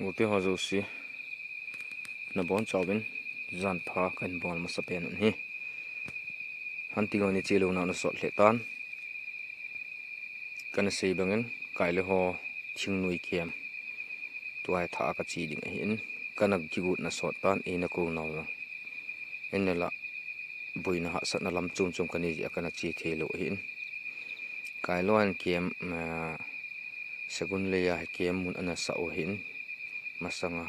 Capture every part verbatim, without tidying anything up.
Ute ho jouse, nabonchauvin janpha kahin bol masapen un ahi. Hunting ho ni chelou na nasot lheh tan. Kana sei bangin, Kaile ho thingnoi camp tua hi thah a kache ding ahin, kana kigot nasot tan, eina kou nau jong. Eina la, boina hahsatna lam chom chom kanei jeh a kana che theilou ahin. Kaile ho hin camp, ah, Sagunlei a hi camp mun ana sah u ahin. Masanga,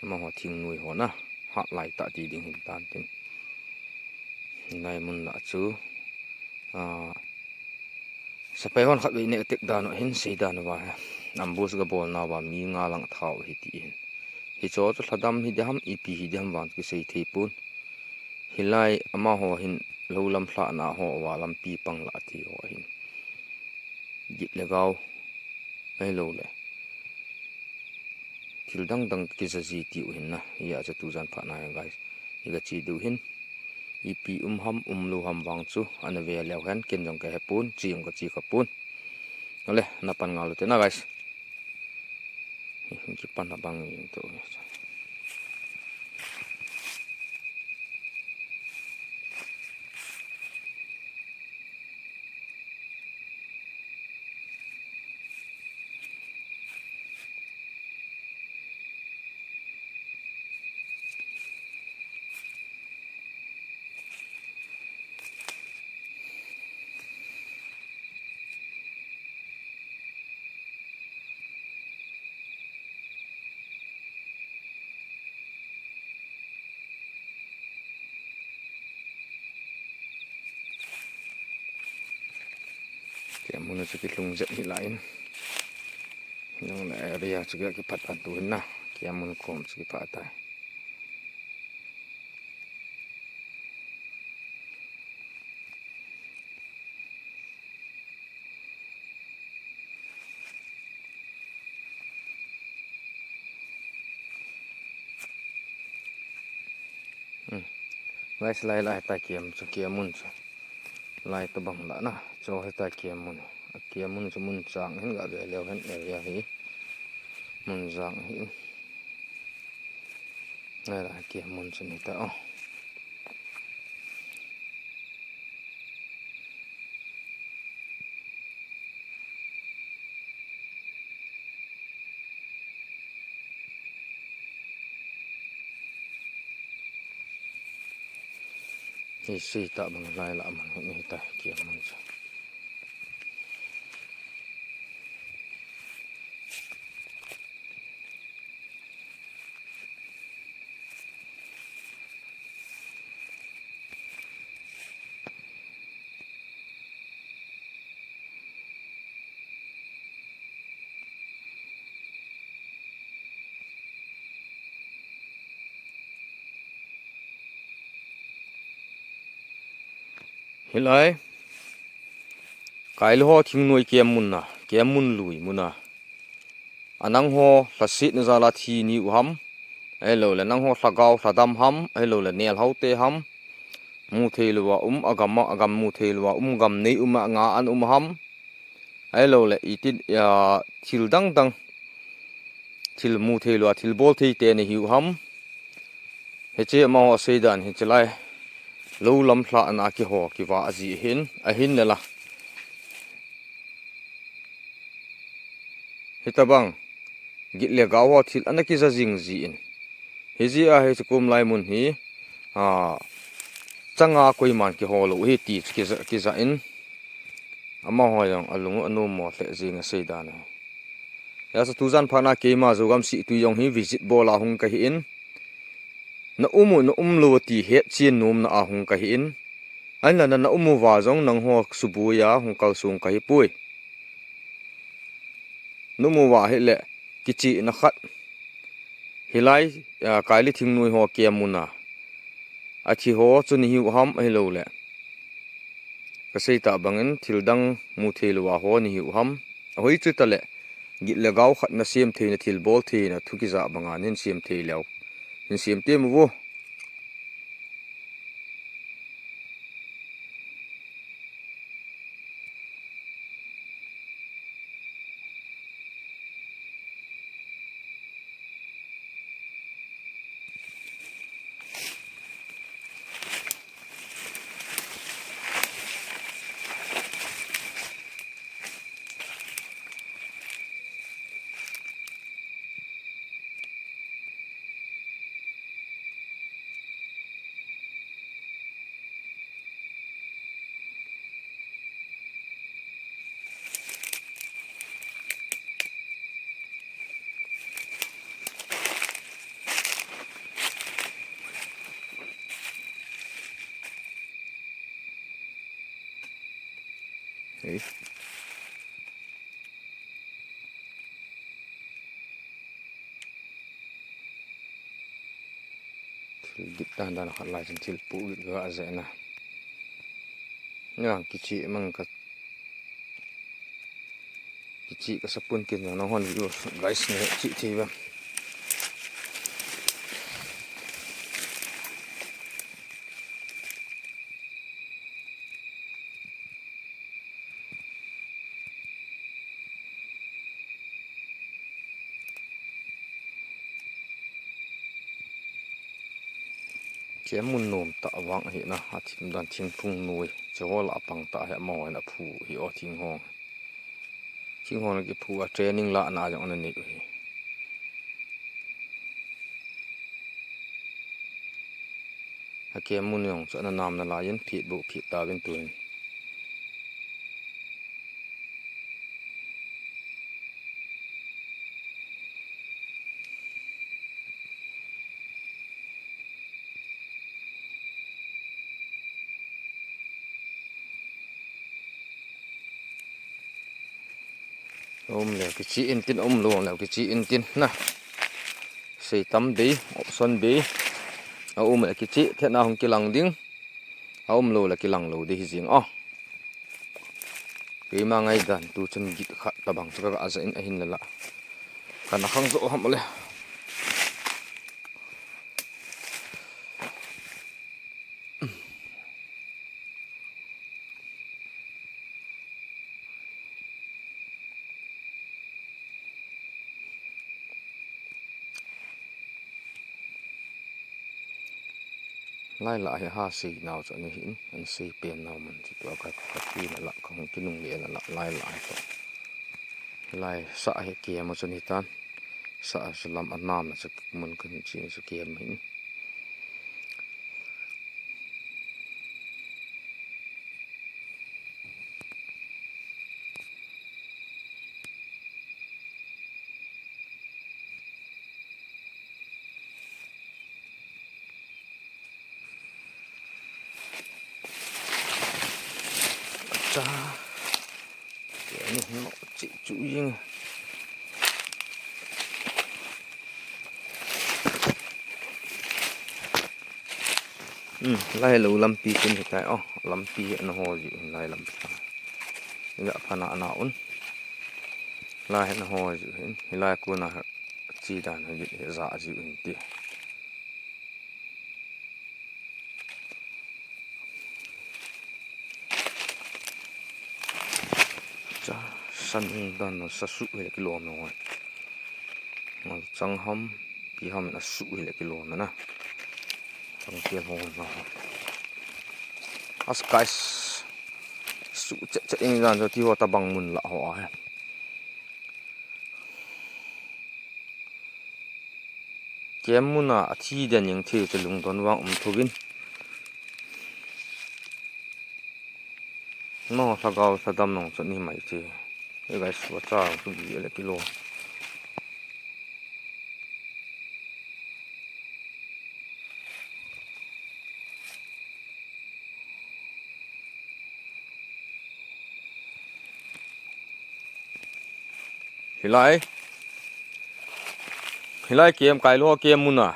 amaho thingnoi ho na, hat lai tah ti ding hin tan tin. Hilai mun lah chu, ah, sepai hon khatvei neh tek dan u ahin sei dan uva hi. Ambush gabol nauva mi nga lang athau ahi ti ahin. Hicho chu lhadam hiding ham, ipi hiding ham vang chu kisei thei pon. Hilai amaho hin lou lam lhahna ho uva lampi pang lah ati ho ahin. Git le gao, ahilouleh thil dang dang kija ji tiu hin na, hia chu tujan phat na guys. Iga che diu hin, ipi um ham, umlou ham vang chu, ana ve leu hen, ken jong kahe pon, che jong kache kha pon. Ale, napan ngal ute na guys. Kipan na bang to. Camp mun chu kilhung jep hi lai in. Nung le area chu kipat pan tu hin na. Camp mun kom chu kipat tai. Hmm. Guys, lai lai hitia camp chu, camp mun chu. Lai tobang lah na. Chu hitia camp mun. A camp mun chu mun chang hin ga ve leu hen area hi. Mun chang hi. Lai lai camp mun chu hitia o. Hi sei ta bang lai lah man hi ta camp mun chu. Hilai, Kaile ho thingnoi camp mun na, camp mun lui mun na. A nangho lhasetna jal a thi nahiu ham, ahilouleh nangho lhagao lhadam ham, ahilouleh nelhao te ham, muthei louva um, agam a, agam muthei louva um, gam nei um a, nga an um ham, ahilouleh itin, a, thil dang dang, thil muthei louva, thil bolthei te nahiu ham. Hiche amaho seidan hiche lai, lou lam lhahna kiho kivah ji hin, ahinla. Hitabang, git le gao ho thil ana kija jing jin. Hijeh a hiche kom lai mun hi, a, changa koiman kiho lou hi ti chu kija, kija in. Amaho jong alung u anom mo lheh jing aseidan ahi. Hijeh a chu tujan phat na keima Zogam Sihtui jong hi visit bol a hung kahi in. Na um u, na um lou ti hetchen nomna a hung kahi in. Ahinla na, na um uva jong nangho suboi a hung kalsong kahi poi. Na um uva hile, kichihna khat. Hilai, a, Kaile thingnoi ho camp mun a. Athi ho chu nahiu ham ahilouleh. Kasei ta bangin thil dang muthei louva ho nahiu ham. Ahoi chu tale, git le gao khat nasem theina thil boltheina thu kija banga nahin sem thei leu. Hin sem temo vo. Thil git dan dan khat lai chun thil pu git ga a zena. Nang kichi mang ka kichi ka sapun kin nang hon video guys ne chi thi ba. Kemun nom ta vang hi na, a thim dan thingphung noi, che ho la pang ta hi, amaho in a phu hi o thing ho. Thing ho na ki phu a training la na jong na nei u hi. A kemun jong chu na nam na la yin phit bu phit ta vin tu hin. Um leh kichi in tin, um lou leh kichi in tin na. Sei tam bei, option bei. A um leh kichi, thena hung kilang ding. A um lou leh kilang lou ding hi jing a. Keima ngai dan tu chun git khat tabang chu ka ga ja in ahin la la. Kana khang jo ham le. Lai la hi ha sei nau chu ani hin, an sei pen nau man chu tua ka, ka pi na la ka hung kinung le na la lai la hi to. Lai sa hi kem chu ni tan. Sa chu lam a nam na chu mun kan chi chu kem hin. Cha. Kei ni no chi chu ying. Hmm, lai lo lampi chin hitai o, lampi ana ho ji lai lampi. Ila phana ana un. Lai ana ho ji hin, hilai kuna chi dan ho ji ja ji un ti. Cha, san hung dan na sa su hi kilom na hoi. Mal chang ham, pi ham na su hi kilom na. Chang tian ho na. As guys, su che che ing dan jo ti ho tabang mun la ho a he. Kemun a athi den jeng thei chu lungdon vang um thuvin. No, lhagao lhadam nong chu ni mai che. Ei guys, vacha chu gi le kilo. Hilai. Hilai kem kai lo kem muna.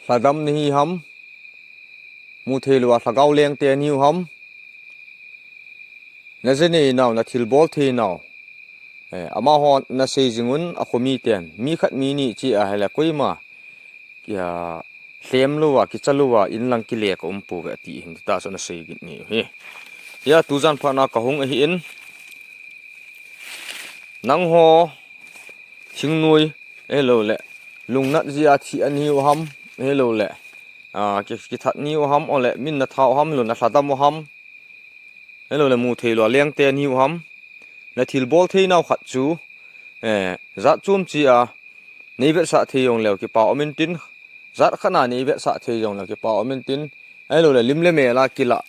Lhadam ni hi ham. Mu thei lou a lhagao leng te ni u ham. Na je nei nau, na thil bol thei nau. Eh, amaho na sei jing un a khomi ten. Mi khat mi ni chi a hile koima. Kia hlem lou a, kicha lou a, in lang kile ka um pouve ti hin ta chu na sei gin ni hi. Hia tujan phat na ka hung ahi in. Nangho, thingnoi, hello le, lungnat jia thi ani u ham, hello le, a, ki, kithat ni u ham, ole, min na tha u ham, lo na lhadam u ham, hello le, mu thei lou a leng te ni u ham, na thil bol thei nau khat chu, eh, jat chom chi a, nei vetsah thei jong leu kipa um in tin, jat khat na nei vetsah thei jong leu kipa um in tin, hello le, lim le mel a kila,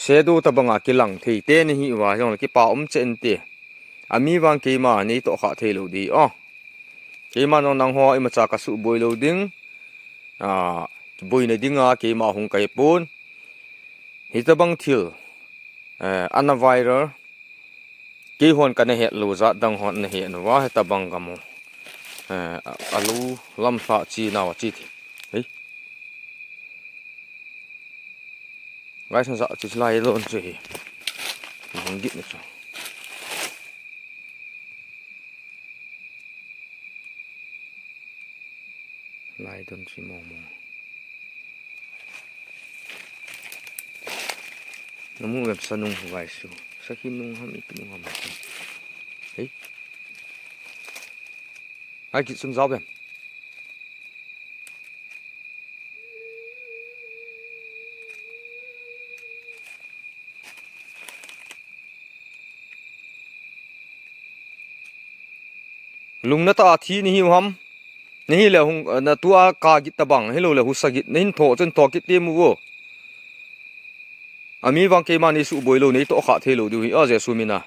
sedu tabanga kilang thei te ni hi uva jong le kipa um che in ti. Ami vang keima nei toh kha thei lou di o. Keima nong nangho imacha ka suboi lou ding. A, boina dinga keima hung kai pon. Hitabang thil, eh, ana viral, keihon kana het lou jat dang hon ana het uva, hitabang gam u, eh, a, alu lamlha chi nau chi ti. Hei. Guys, na ja chi lai don chu hi. Hung git ni chu. Lai don chi mong mong. Namu vem sa nung hu guys chu. Sa hi nung ham ipi nung ham. Hei. Ai kit sun jao vem. Lungna tah a thi nahiu ham. Nahi le hung, na tua ka git tabang, hilou le husa git, nahin tho chun tho kit temu vo. Ami vang keima nei suboi lou, nei tohkha thei lou diu hi, a Jesu mina.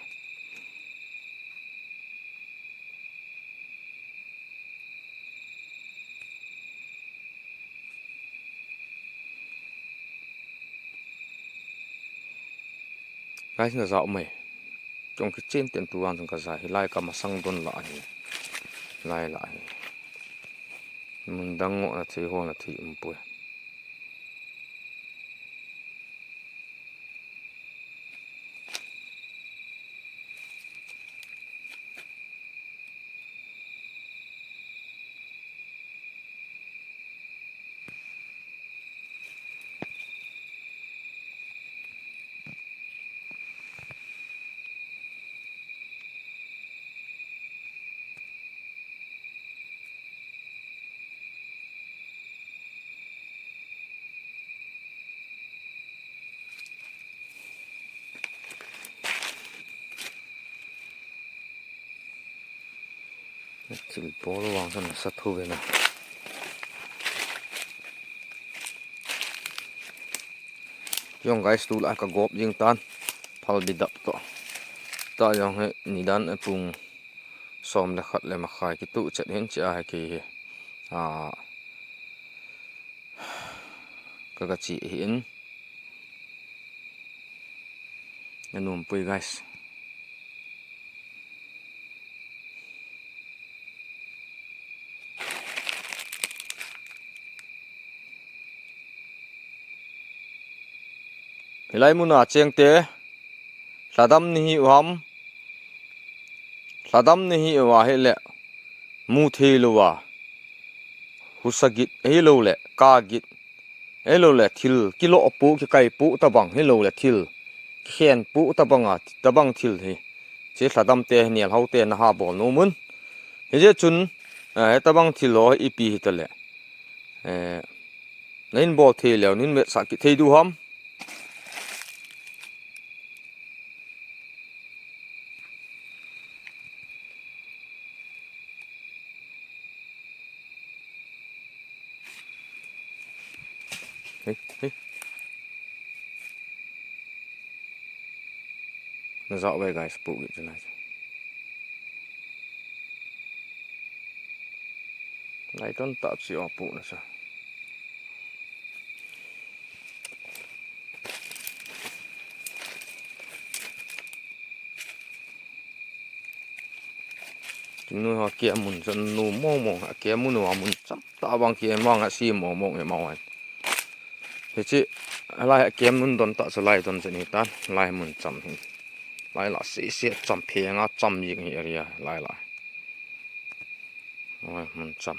Guys, na ja um mai. Chong kichen ten tu vang chong ka ja hi lai ka masang don la hi. Lai la hi. Mun dang ngo na thei ho na thei um poi. Thil bol vang san sa thu ve na. Jong guys, tu la ka gop jing tan. Phal bi dap to. Ta jong he nidan a pung som le khat le makhai kitu chet hin chi a he ki he. A, ka ka chi hin. Anum pui guys. Hilai muna cheng te, lhadam nahi u ham, lhadam nahi u a hile, mu thei lou a, husa git, hilou le, ka git, hilou le, thil, kilo pu, kikai pu, tabang, hilou le, thil, kikhen pu, tabang a, tabang thil hi, chi lhadam te, nial hau te, na ha bol nu mun, hi je chun, eh, tabang thil ho, ipi hi ta le, eh, Na hin bol thei leu, na hin vetsah kit thei diu ham. Hei, hei. Na ja ve guys, pu git chulai. Lai ton ta chi o pu na sa. Chingnu ho kia mun chan nu mong mong, a kia mun wa mun cham ta bang kia mang a si mong mong e mong an. Hichi, lai a kia mun don ta chu lai don chani tan, lai mun cham hin. Lai la si si cham phe nga cham ying hi area, lai la. Oi, mun cham.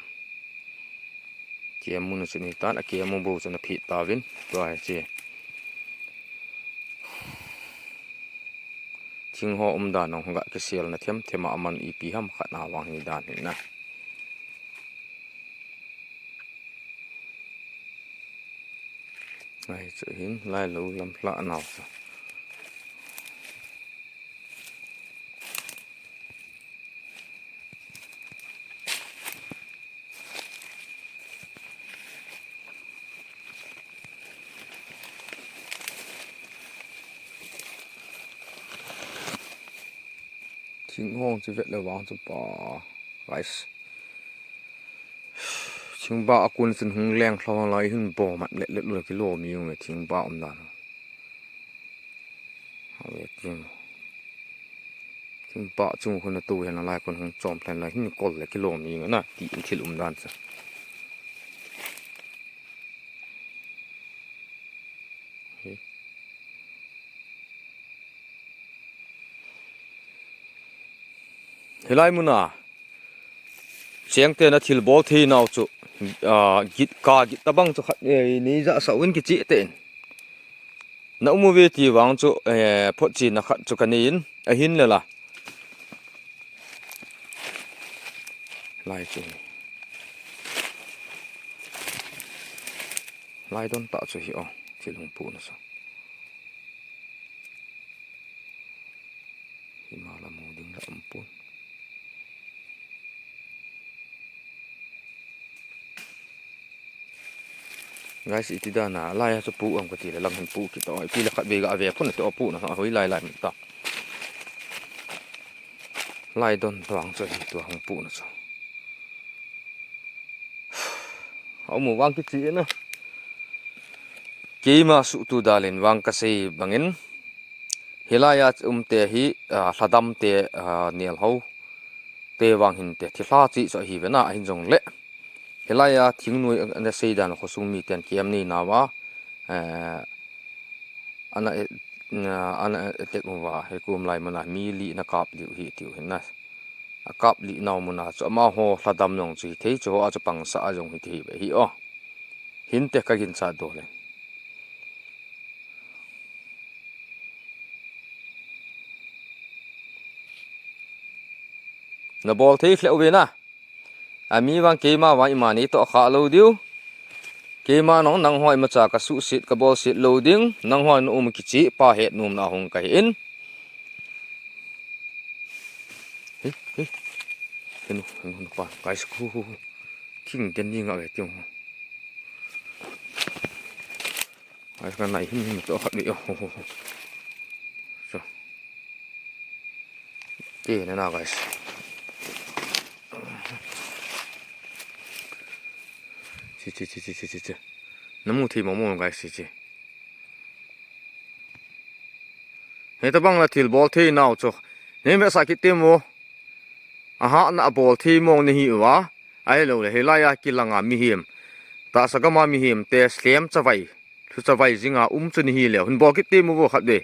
Kia mun chani tan, a kia mun bu chana phi ta vin, tua hi chi. Thing ho um dan ong ga kisel na them them a man ipi ham khat na vang hi dan hi na. Ai chu hin lai lo lam hla nau sa. Thing hong chu vet le vang chu pa, guys. Thingba a kun chun hung leng thlong lai hin bo mat le le lu kilo mi um e thingba um dan. Ve kin. Kin pa chung hun tu hen lai kon hung chom thlen lai hin kol le kilom ni na ti thil um dan sa. Hi. Hilai muna cheng te na thil bol thei nau chu, ah, git ka git tabang chu khat, eh, nei ja sa un kichi te in. Na um uve ti vang chu, eh, phot chi na khat chu ka nei in, ahin le la. Lai chu. Lai don ta chu hi o, thil hung pu na sa. Hima la mu ding la um pun. Guys, iti dan a, lai a chu pu ang kati le lang hin pu kit o. Ipi le khat vei ga ve pun te o pu na, hoi lai lai min ta. Lai don tuang chu hi tua hung pu na chu. Au mu vang kichi na. Keima suhtu dalin vang ka sei bangin, hilai a um te hi, ah, hladam te, ah, nial ho te vang hin te thilha chi chu ahi ve na, ahin jong le. Hilai a thingnoi na sei dan khosung mi ten kem ni na va, eh, ana, eh, ana attack uva, he kum lai muna mi li na kap liu hi tiu hin na. A kap li nau muna chu amaho hladam jong chu hi thei chu ho a chu pangsa a jong hi thei ve hi o. Hin te ka gin cha do le. Na bol thei khle uve na. Ami vang keima vang ima ni to kha lo diu. Keima nong nang hoi ma cha ka su sit ka bol sit lo ding. Nang hoi no um kichi pa het num na hung ka hin. Hei, hei. Henu, henu, henu pa. Guys, hu, hu, hu. King den ni nga ve tiu. Guys, ka nai him him to khat ve. Oh, oh, oh. So. Te na na, guys. Chi, chi, chi. Na mu thei mo mo, guys, chi, chi. He tabang la thil bol thei nau chu. Nei ve sa kit te mo. Aha na bol thei mo ni hi wa. Ai lo le, hilai a kilang a mihem. Tahsa gam a mihem te slem chavai. Thu chavai jing a um chu ni hi le. Hun bol kit te mo vo khat ve.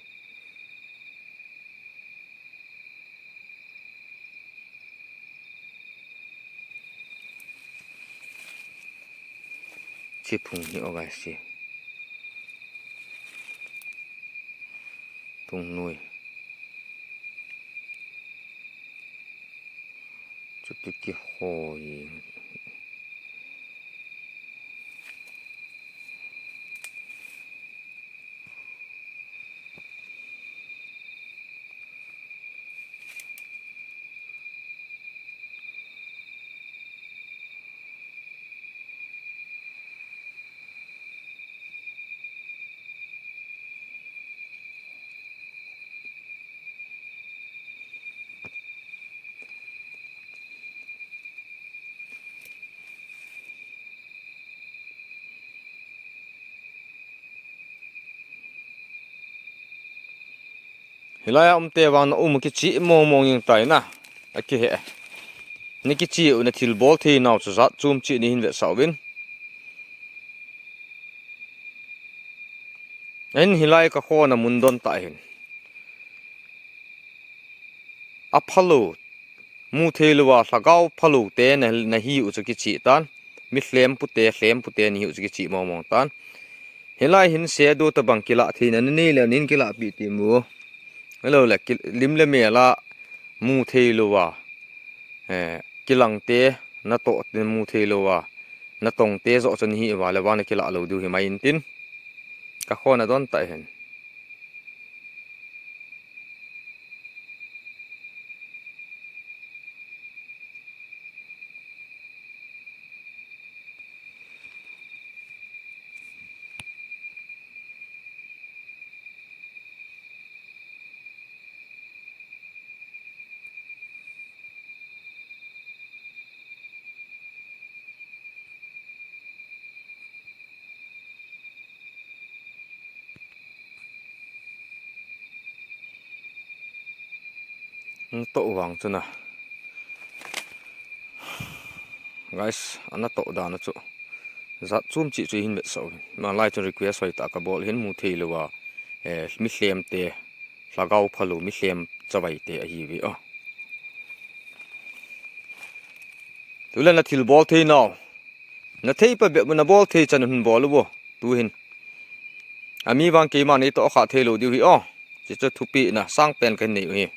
Chi phung hi o guys chi. Phung nui. Chuti kihoi. Hilai a um te vang na um kichi mong mong jing tai na. A kihe. Ni kichi u na thil bol thei nau chu jat chum chi ni hin ve sa uvin. Ahin hilai ka khona mun don ta hin. A phalo, mu thei lou a, lhagao phalo te na, na hi u chu kichi tan. Mi hlem pu te, hlem pu te ni hi u chu kichi mong mong tan. Hilai hin se do ta bang kila thei na ni le nin kila pi ti mu. Hello le, ki, lim le mel a mu thei lou a. Eh, kilang te, na to te mu thei lou a. Na tong te jo chu ni hi va le va na kila lou diu hi mai in tin. Ka khona don ta hin. Natoh vang chuna. Guys, anatoh dan a chu. Jat chom cheh chu hin vetsah uvin. Malai chun request hoitah kabol hin mu thei louva. Eh, mi lhem te, lhagao phalou, mi lhem chavai te ahiuve o. Tule nathil bol thei nau. Nathei pa bep nabol thei chan hin bol uvo. Tuhin. Ami vang keima neitoh kha thei lou diu hi o. Chuchu thupeh na sangpen kahin nei u hi.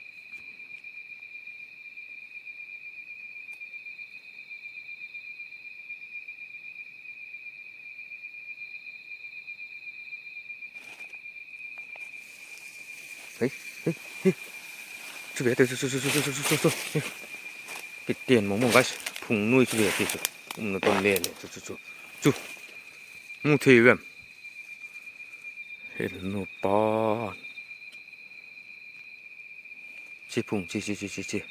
Hei, hei, hei. Chu ve te, chu, chu. Hei. Kiten mong mong, guys. Phungnoi chu ve te chu. Umna don le le chu, chu, chu. Chu. Mu thei vem. Hel nu pa. Chi phung chi, chi, chi, chi, chi.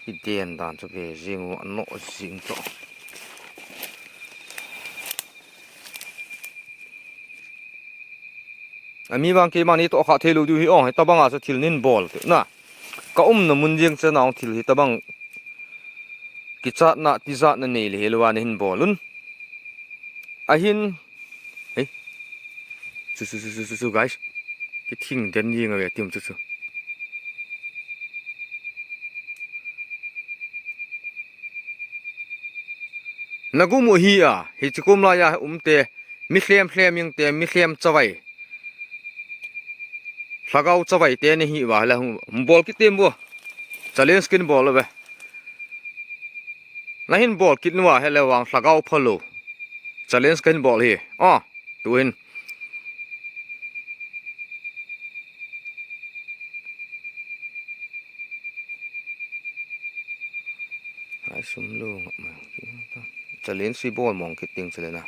Kiden dan chu ve jing u, anoh jing toh. Ami vang keima neitoh kha thei lou diu hi o, hitabang a chu thil nin bol te na. Ka umna mun jeng chana thil hitabang kichatna, tijatna nei le hilouva nahin bol un. Ahin. Hei. Chu, chu, chu, guys. Kithing den jing a ve tim chu chu. Nagum u hi a, hiche kum laiya um te, mi lhem lhem jing te, mi lhem chavai. Lhagao chavai te nahi uva, hile hung, hung bol kit tem bo. Challenge kahin bol uve. Nahin bol kit uva, hile vang lhagao phalou. Challenge kahin bol hi. O, tuhin. Ai, sum lou ngap mai. Challenge si bol mong kit ding chule na.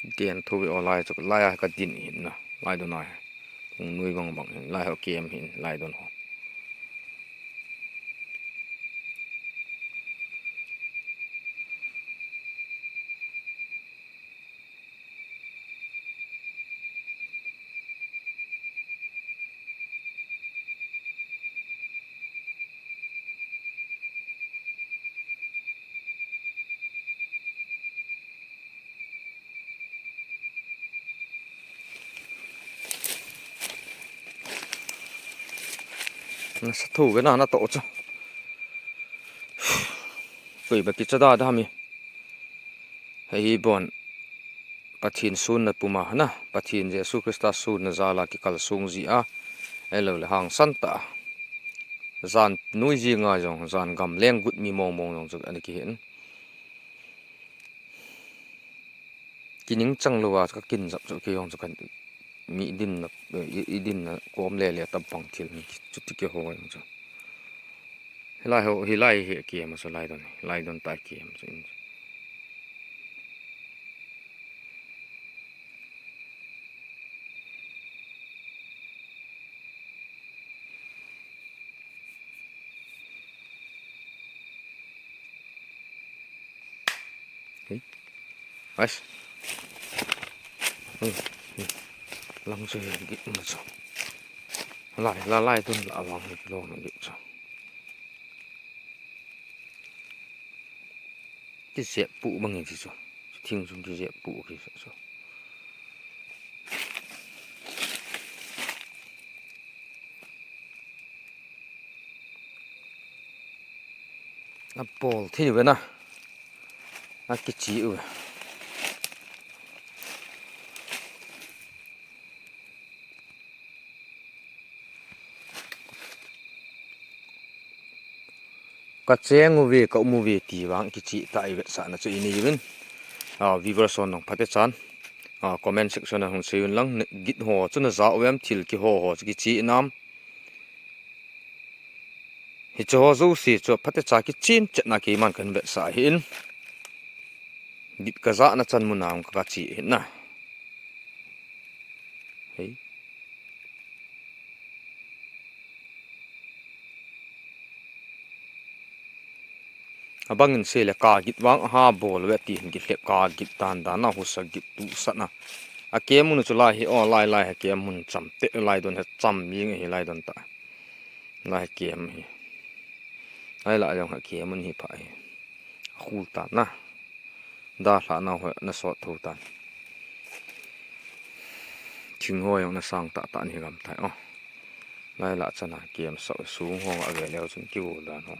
Kiden thu ve o lai chu, lai a kadin hin na. Lai don a. Phungnoi bang bang hin. Lai ho kem hin. Lai don ho. Nasa thu ve na natoh chu. Koi ba kicha da da mi. Hei hi bon. Pathen sunna puma na. Pathen Jesu Christa sunna jala kikal sung ji a. Ahilou le hangsan ta. Jan noi ji ngai jong, jan gamleng gut mi mong mong jong chu ana kihin. Kining chang louva, ka kin jap chu kei jong chu kan mi dinna, i, i dinna kom le le tabang thil ni chu ti keiho jong chu. Hilai ho, hilai hi kem a chu lai don, lai don ta kem chu in. Hei. Ais. Hmm, hmm. Lang chu hi git ma chu. Lai, la lai tun la vang hi lo na git chu. Kijep pu bang hi chu. Thing sung kijep pu ki chu. Abol thei uve na. Akichi uve. Kacheng uve, ka um uve ti vang kichi ta i vetsahna chu i nei uvin. Ah, viewers hon nong phatechan. Ah, comment section a hung sei un lang, ne-, git ho chu na ja uvem, thil kiho ho chu kichi nam. Hiche ho jouse chu phatecha kichin chetna keiman kan vetsah ahin. Git ka jahna chan mun a hung ka, kachi ahin na. Hei. Abang in seile ka git vang aha bol uve ti hin kilhep ka git dan dan a husa git tu sana. A kem mun chu lai hi, o, lai, lai hi kem mun cham te, lai don hi cham jing hi, lai don ta. Lai hi kem hi. Lai la jong hi kem mun hi pha hi. A khul ta na. Da hla na ho na sot tho tan. Thing ho jong na sang ta ta ni gam tai o. Lai la chana kem sa sung ho a ve leo chun ki u dan ho.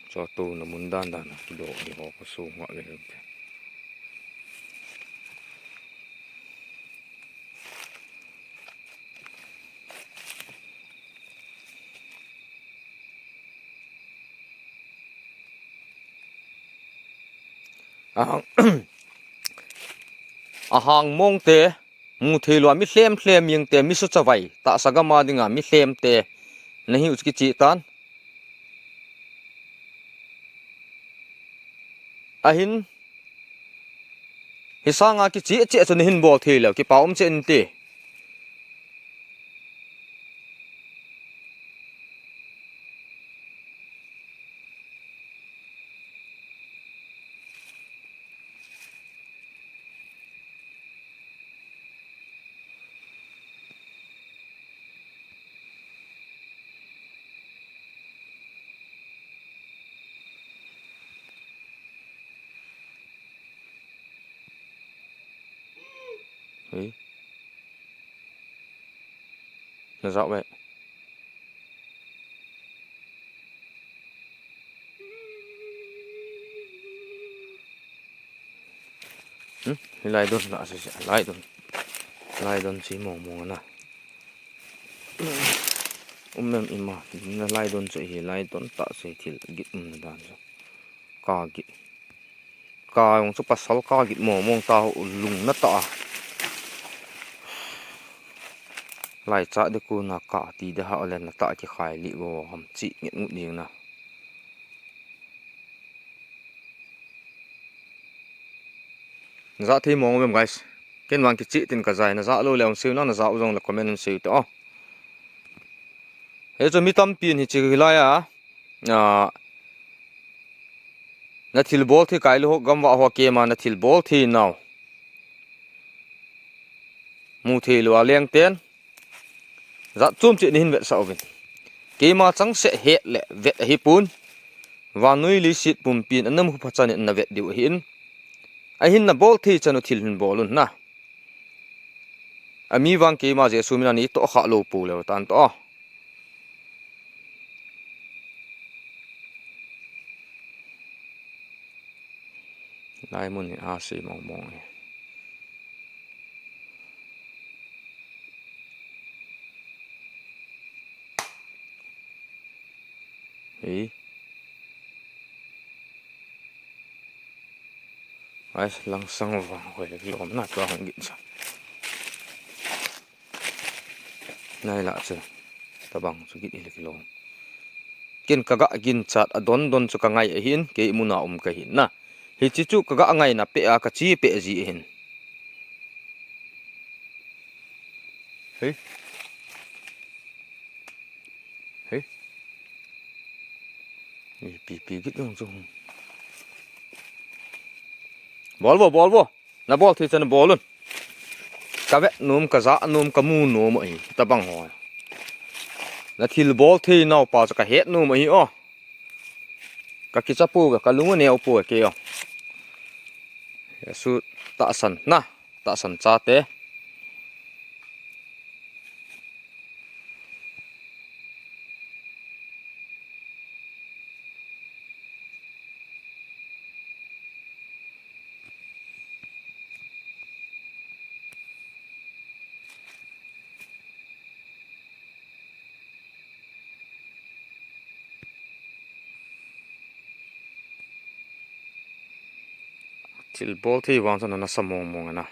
Cho tu na mun dan dan ki do ni ho ko sung ho a ve leo te. Ahang, ahang mong te, mu thei lou a mi hlem hlem jing te, mi su chavai, tahsa gam a dinga mi hlem te, na hi u chu kichi tan. Ahin, hi sanga kichi che chu na hin bol thei lou, kipa um che in ti. Hei. Na zau ve. Hmm? Hi lai don la se se, lai don. Lai don si mong mong na. Um mem ima, na lai don se hi lai don ta se thil git um na dan se. Ka git. Ka jong chu pasal ka git mong mong ta ho lung na ta a. Lai cha de ku na ka ti de ha le na ta ki khai li go ham chi nget ngut ding na. Na za thei mong mem guys. Ken vang kichi tin ka zai na za lo le um siu na na za u jong le comment um siu te o. He chu mi tampi in hi chi lai a. A, na thil bol thei kai lou ho, gamva ho kema na thil bol thei nau. Mu thei lou a leng ten. Zat chom cheh ni hin vetsah uvin. Keima chang seh het le vet ahi pon. Vannoi leiset pumpin a nam hu pha chan in na vet diu ahi in. Ahin na bol thei chan u thil hin bol un na. Ami vang keima Jesu mina nei toh kha lou pou leu tan toh. Lai mun hi a sei mong mong e. Hei. Ai, langsang vang hoi le kilom na tua hong gin sa. Nai la chu. Tabang chu gin ile kilom. Ken ka ga gin chat a don don chu ka ngai ahin, kei muna um ka hin na. Hichi chu ka ga ngai na pe a ka chi pe ji ahin. Hei. Hei. Pi, pi, git dong chu. Bol vo, bol vo. Na bol thei chan bol un. Ka vet nom, ka za nom, ka mu nom ahi. Tabang ho. Na thil bol thei nau pa chu ka het nom ahi o. Ka kicha pou ve, ka lung a neo pou ve kei o. Jesu tahsan na, tahsan chate. Thil bol thei vang chu na nasa mong mong ana.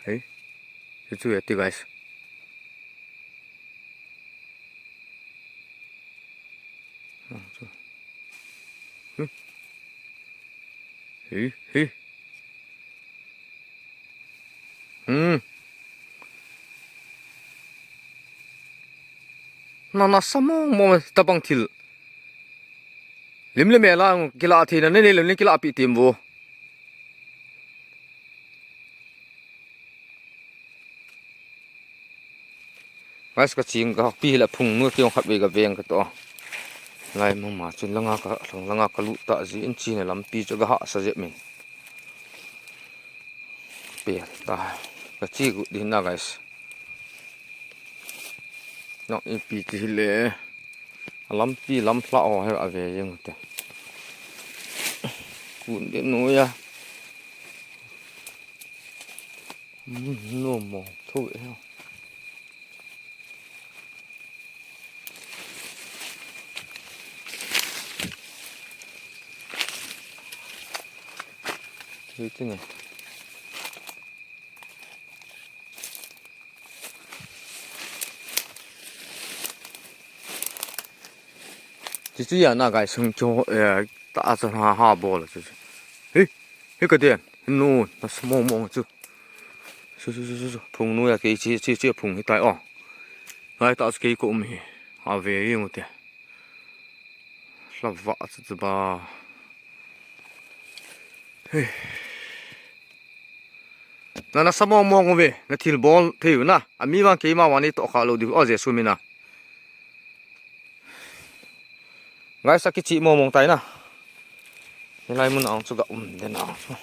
Hei. Chu chu e ti, guys. Hmm. Hei, hei. Hmm. Na, nasa mong mong tabang thil. Lim le mel a kila thei na, nei nei lem ni kila pi tim vo. Guys, ka ching ka pi la phung nu ti ong khat ve ka veng ka to. Lai mama chun langa ka, langa ka lut ta ji in, chin lampi chu ka hahsa jep min. Pel ta. Ka chi gu din na, guys. Nang ipi ti hile. A lampi lam hla ho he a ve jeng te. Kun de nu ya. Hmm, no mo. Thu e. Thu e ne. Chu chu ya na gai sung chu, eh, ta a cha ha, ha bol chu chu. Hi, hi ka den. Hi nu, nasa mong mong chu. Su, su, su, su, su. Phung nu ya kei chi, chi, chi phung hi tai o. Lai ta chu kei ko um hi. A ve ring u te. Hla va chu chu ba. Hei. Na, nasa mong mong uve, na thil bol thei u na. A mi vang keima vang nei toh kha lou diu. O Jesu mina. Guys, a kichi mong mong tai na. Hilai mun ang chu ga um den ang chu.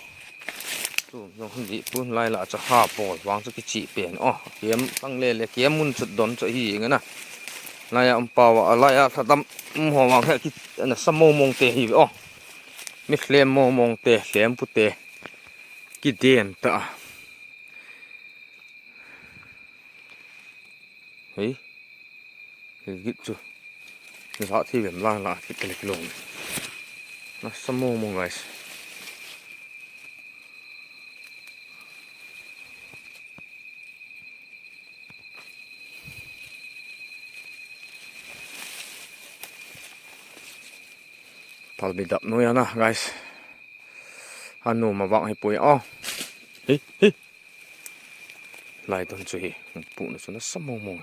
Tu, no, hun di pun lai la cha ha bol vang chu kichi pen. O, kem tang le le kem mun chu don chu hi nge na. Lai a um pau a, lai a thadam um ho vang he ki nasa mong mong te hi o. Mi hlem mong mong te, hlem pu te. Ki den ta. Hei. Hei git chu. Za thi vem lang la, ki kele kilong. Nasa mong mong, guys. Pal bi dap nu ya na, guys. Anu ma vang hi pui o. Hi, hi. Lai don chu hi. Pu na chu nasa mong mong.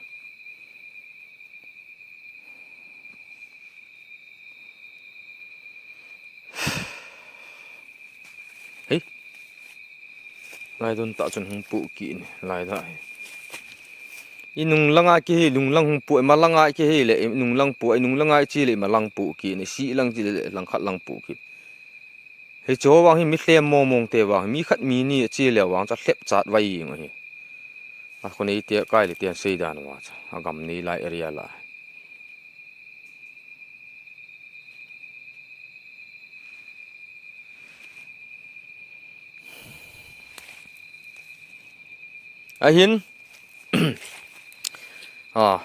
Hei. Lai don ta chun hung pu ki ni, lai da hi. I nung langa ki hi, nung lang hung pu, i ma langa ki hi le, i nung lang pu, i nung langa i chi le, i ma lang pu ki ni, si lang chi le, lang khat lang pu ki. Hei chu vang hi mi hlem mong mong te vang, mi khat mi ni a chi le vang cha hlep chat vai ing hi. A khu nei te kai le te an sei dan wa cha, a gam nei lai area la. Ahin, a,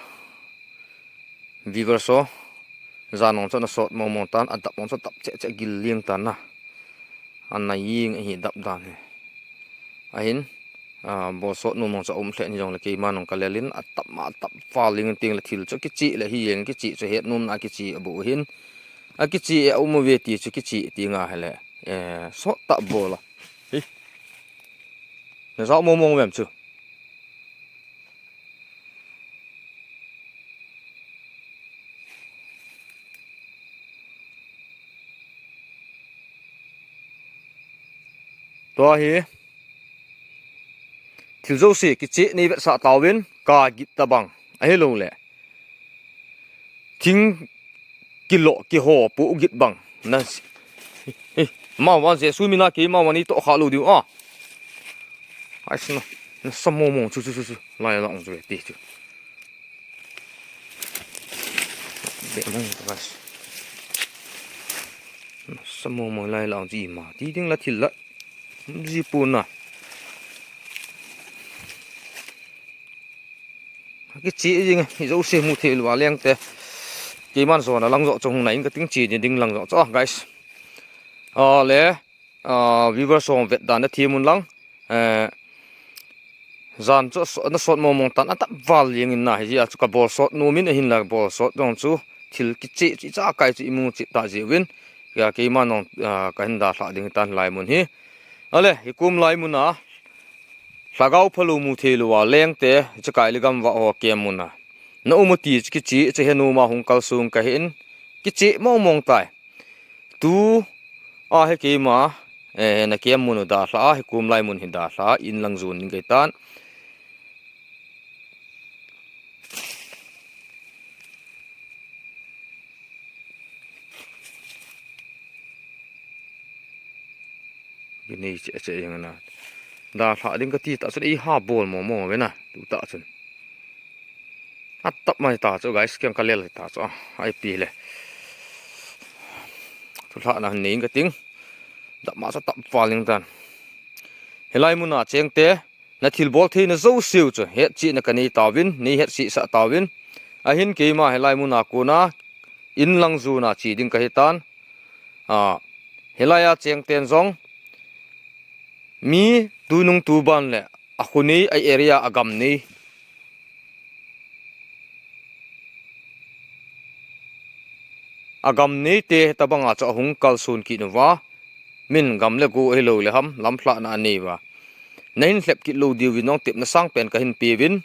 viewers ho, jan ong chu ana sot mong mong tan, a dap ong chu dap cheh cheh gil ling tan na. Ana ing ahi dap dan hi. Ahin, a, bol sot nom mong chu a um lheh ni jong le keima nung ka lel in a tap ma a tap val ling ting le thil chu kichi le hi jeng kichi chu het nom na kichi a bu hin. A kichi e a um uve ti chu kichi ti nga hele. E, sot ta bol a. Hi. Na jao mong mong vem chu. Tua hi thil jouse kicheh nei vetsah tauvin ka git tabang ahilou le thing kilo kiho pu git bang na si. Hi, hi. Amavang Jesu mina keima vang nei toh kha lou diu a. Ai sna, nasa mong mong chu chu chu chu. Lai la ong chu ti chu. Be mong ta guys. Nasa mong mong lai la ong chu ima. Ti ding la thil la. Ji pu na. Kichi jing, i jouse mu thei lou a leng te. Keiman jona lang jo chu hung na in ka ting chi ding lang jo chu, guys. A le, a, viewers ho vet dan na thi mun lang. Eh, Jan chu a so-, ana sot mong mong tan, a tap val jeng in na, hijeh a chu ka bol sot nom in, ahinla bol sot jong chu thil kicheh chu icha kai chu imu cheh ta jeh uvin, ka, keima nong, ah, ka hin dalhah ding hitan hilai mun hi. Ale, hikom lai mun a, lhagao phalou mu thei lou a, lengte, hiche Kaili gamvah ho kem mun a na um u ti chu kicheh chu he nom a hung kalsong kahin, kicheh mong mong tai. Tu a hi keima, eh, na kem mun u dalhah a, hikom lai mun hi dalhah a, in lang jon ding kahi tan. Kinei cheh cheh jeng na. Dalhah ding kati tah chun eiha bol mong mong ve na, tu tah chun. A tap mai ta chu, guys, keng ka lel ta chu, a, ipi le. Thulhahna nei ing kating. Dap ma chu tap val ing tan. Hilai mun a chengte, na thil bol theina jouse u chu hetchetna ka nei tauvin, nei hetchet sah tauvin. Ahin keima hilai mun a kona in lang jon a che ding kahi tan. A, hilai a chengten jong mi tunung tuban le a khu nei, a area, a gam nei, a gam neite hitabang a chu ahung kalson kit uva, min gam le go ahilou le ham, lamlhahna anei uva, na hin lhep kit lou diu vin jong tepna sangpen ka hin pe uvin,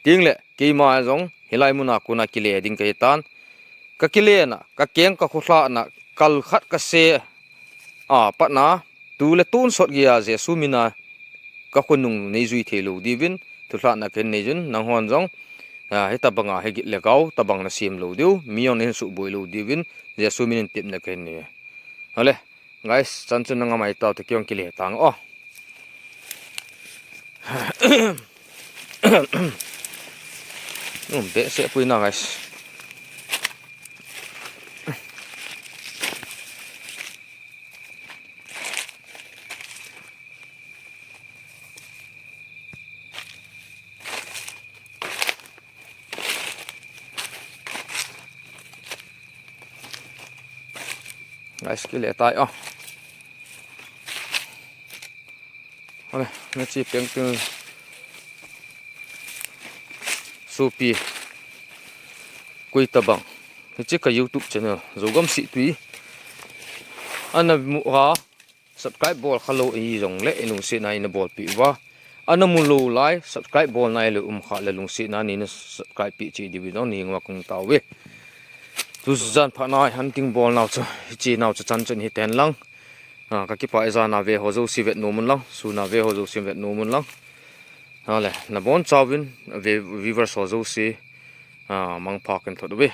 ting le keima jong hilai mun a kona kile ding kahi tan. Ka kile na, ka keng ka khulhahna, kal khat ka se a pat na, tu le tonsot geiya Jesu min a ka khonung nei jui thei lou diuvin thulhahna ka hin nei uvin, nanghon jong, a, hitabang a hi git le gou tabang na sem lou diu, mi jong na hin suboi lou diuvin, Jesu min in tepna ka hin nei. Ale, guys, chan chun na ngamai tau te, kei jong kile tang o. Um, behseh pui na, guys. Guys, kile tai o. Ale, na chi peng tu supi kui tabang. Hiche ka YouTube channel, Zogam Sihtui. Ana mu a, subscribe bol kha lou ahi jongle, i lungsetna in na bolpeh uva. Ana mu lou lai, subscribe bol nai lou um kha le lungsetna in na subscribe peh cheh diuvin jong nei ngainom tauve. Tu jan phat na hunting bol nau chu, hiche nau chu chan chun hiten lang. A, ka kipah e, jan a ve ho jouse vet nom un lang, sun a ve ho jouse vet nom un lang. Ale, na bonchauvin, ve, viewers ho jouse, a, mangpha kahin thot uve.